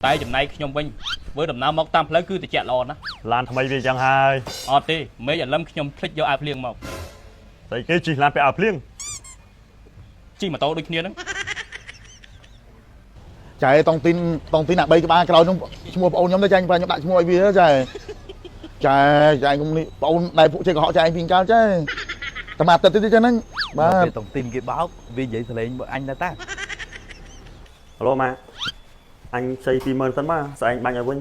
តែចំណែកខ្ញុំវិញធ្វើដំណើរមកតាមផ្លូវគឺត្រជាក់ល្អណាស់ ឡានថ្មីវាអញ្ចឹងហើយ អត់ទេមេឃអាលឹមខ្ញុំភ្លេចយកអាវភ្លៀងមក ស្អីគេជិះឡានពាក់អាវភ្លៀង ជិះម៉ូតូដូចគ្នាហ្នឹង ចែតុងទីនតុងទីនអា3ក្បាលក្រោយនោះឈ្មោះប្អូនខ្ញុំទៅចែខ្ញុំដាក់ឈ្មោះឲ្យវាចែចែចែខ្ញុំនេះប្អូនដែលពួកជិះកុហកចែពីកាលចែតែមកទឹកទៀតចឹងហ្នឹងបាទ ពេលតុងទីនគេបោកវានិយាយសលេងអញដែរតា ហៅឡូម៉ាអញខ្ចី20000សិនមកស្អែកបាញ់ឲ្យវិញ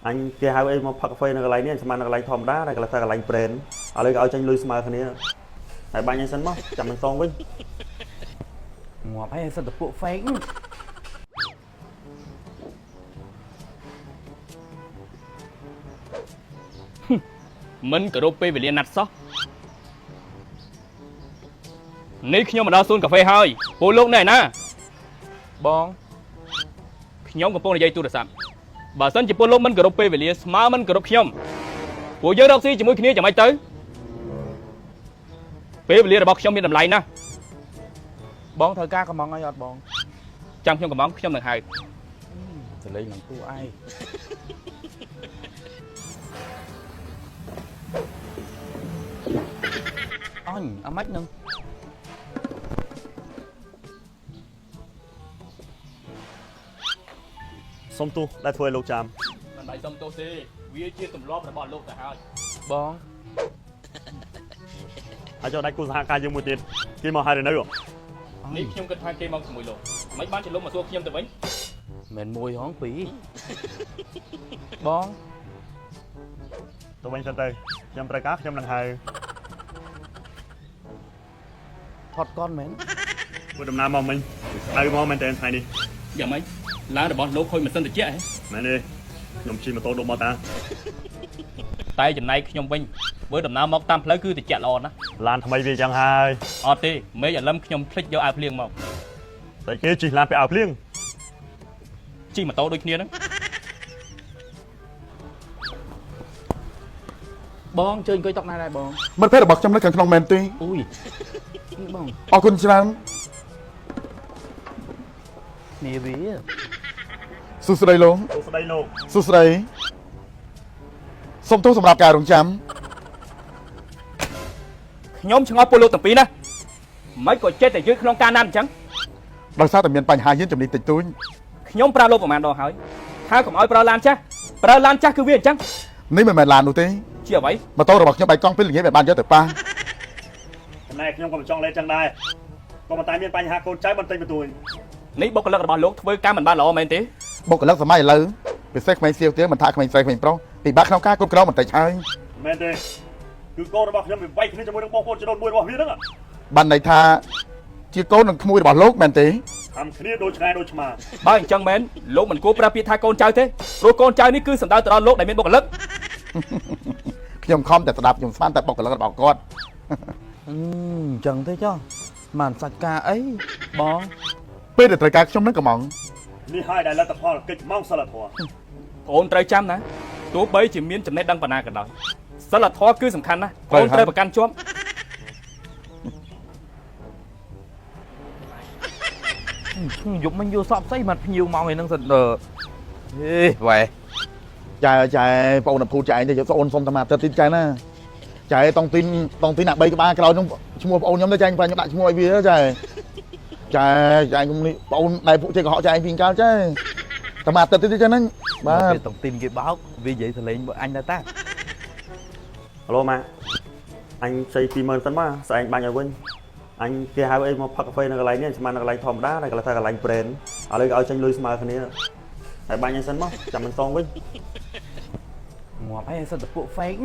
អញគេហៅអីមកផឹកកាហ្វេនៅកន្លែងនេះស្មាននៅកន្លែងធម្មតាតែកន្លែងថាកន្លែងប្រេនឥឡូវគេឲ្យចេញលុយស្មើគ្នាហើយបាញ់ឲ្យសិនមកចាំមិនសងវិញ ងាប់ហើយសិតតែពួក fake មិនគោរពពេលវេលាណាត់សោះនេះខ្ញុំមកដល់សួនកាហ្វេហើយពួកលោកនៅឯណា បង ខ្ញុំកំពុងនិយាយទូរស័ព្ទបើសិនជាពួកលោកមិនគោរពពេលវេលាស្មើមិនគោរពខ្ញុំពួកយើងរកស៊ីជាមួយគ្នាយ៉ាងម៉េចទៅពេលវេលារបស់ខ្ញុំមានតម្លៃណាស់ បងត្រូវការកំងអីអត់បង ចាំខ្ញុំកំងខ្ញុំនឹងហៅ សលេងនឹងពួកឯងអញអាម៉េចនឹង សុំទោសដែលធ្វើឲ្យលោកចាំ មិនបាយសុំទោសទេវាជាទម្លាប់របស់លោកទៅហើយ បង ហើយចុះដៃគូសហការយើងមួយទៀតគេមកហើយឬនៅ នេះខ្ញុំគិតថាគេមកជាមួយលោកមិនបានជាលោកមកសួរខ្ញុំទៅវិញ មិនមួយហងពីរបង ទៅវិញសិនទៅខ្ញុំត្រូវការខ្ញុំនឹងហៅ ថត់កនមែន ធ្វើដំណើរមកមិញហៅមកមែនតើថ្ងៃនេះ យ៉ាងម៉េចឡានរបស់លោកខូចម៉ាស៊ីនត្រជាក់ហ៎ មែនទេខ្ញុំជិះម៉ូតូដុំមកតា តែចំណែកខ្ញុំវិញធ្វើដំណើរមកតាមផ្លូវគឺត្រជាក់ល្អណាស់ ឡានថ្មីវាអញ្ចឹងហើយ អត់ទេមេឃអាលឹមខ្ញុំភ្លេចយកអាវភ្លៀងមក ស្អីគេជិះឡានពាក់អាវភ្លៀង ជិះម៉ូតូដូចគ្នាហ្នឹង បងជើញអង្គុយតុកណាដែរបង មិត្តភក្តិរបស់ខ្ញុំនៅខាងក្នុងមែនទេ អូយនេះបង អរគុណច្រើន គ្នាវា សួស្តីលោក សួស្តីលោក សួស្តីសូមទោសសម្រាប់ការរងចាំ ខ្ញុំឆ្ងល់ពួកលោកទាំងពីរណាមិនក៏ចេះតែយឺតក្នុងការណាត់អញ្ចឹង ដោយសារតែមានបញ្ហាយានជំនិះតិចតួច ខ្ញុំប្រាប់លោកប្រហែលដងហើយថាកុំឲ្យប្រើឡានចាស់ប្រើឡានចាស់គឺវាអញ្ចឹង នេះមិនមែនឡាននោះទេ ជាអ្វី ម៉ូតូរបស់ខ្ញុំបែកកង់ពេលល្ងាចមិនបានយកទៅប៉ះ ចំណែកខ្ញុំក៏មិនចង់លេងចឹងដែរក៏ប៉ុន្តែមានបញ្ហាកូនចៅបន្តិចបន្តួច នេះបុគ្គលិករបស់លោកធ្វើការមិនបានល្អមែនទេ បុគ្គលិកសម័យឥឡូវពិសេសក្មេងសៀវទៀងមិនថាក្មេងស្រីក្មេងប្រុសពិបាកក្នុងការគ្រប់គ្រងបន្តិចហើយ មែនទេគឺកូនរបស់ខ្ញុំវាវាយគ្នាជាមួយនឹងបងប្អូនជីដូនមួយរបស់វាហ្នឹង បានន័យថាជាកូននិងក្មួយរបស់លោកមែនទេ ทำគ្នាដូចឆ្កែដូចឆ្មា បើអញ្ចឹងមែនលោកមិនគួរប្រើពាក្យថាកូនចៅទេព្រោះកូនចៅនេះគឺសំដៅទៅដល់លោកដែលមានបុគ្គលិក ខ្ញុំខំតែស្ដាប់ខ្ញុំស្មានតែបុគ្គលិករបស់គាត់ អឺអញ្ចឹងទេចុះមិនសាច់ការអីបង ពេលដែលត្រូវការខ្ញុំនឹងកំង នេះហើយដែលលទ្ធផលកិច្ចម៉ោងសិលធម៌ បងអូនត្រូវចាំណាទោះបីជាមានចំណេះដឹងប៉ុណ្ណាក៏ដោយសិលធម៌គឺសំខាន់ណាស់បងអូនត្រូវប្រកាន់ជាប់ យប់មិញយកសក់ស្អីមកភ្ញៀវមកឯហ្នឹងសិនហេវ៉ែ ចែចែបងអូនភូតចែឯងទៅយកអូនសុំតែមកទឹកទីចែណាចែតុងទីនតុងទីនអា3ក្បាលក្រោយនោះឈ្មោះបងអូនខ្ញុំទៅចែខ្ញុំដាក់ឈ្មោះឲ្យវាចែចែចែខ្ញុំនេះបងអូនដែលពួកជិះកុហកចែឯងពីកាលចែតែមកទឹកទីចឹងហ្នឹងបាទ ពេលតុងទីនគេបោកវានិយាយសលេងអញដែរតា ហៅឡូម៉ាអញខ្ចី20000សិនមកស្អែកបាញ់ឲ្យវិញអញគេហៅអីមកផឹកកាហ្វេនៅកន្លែងនេះស្មាននៅកន្លែងធម្មតាតែកន្លែងថាកន្លែងប្រេនឥឡូវគេឲ្យចេញលុយស្មើគ្នាហើយបាញ់ឲ្យសិនមកចាំមិនសងវិញ ងាប់ហើយសិតតែពួក fake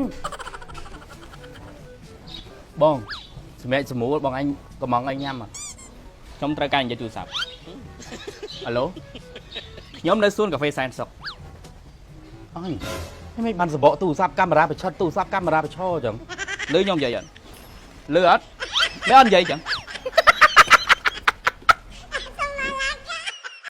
បងសម្រាប់ស្រួលបងអញកំងអញញ៉ាំ ខ្ញុំត្រូវការនិយាយទូរស័ព្ទអាឡូខ្ញុំនៅសួនកាហ្វេសែនសុក អញមិនបានសបកទូរស័ព្ទកាមេរ៉ាប្រឆិតទូរស័ព្ទកាមេរ៉ាប្រឈរចឹង លឺខ្ញុំនិយាយអត់លឺអត់មិនអត់និយាយចឹង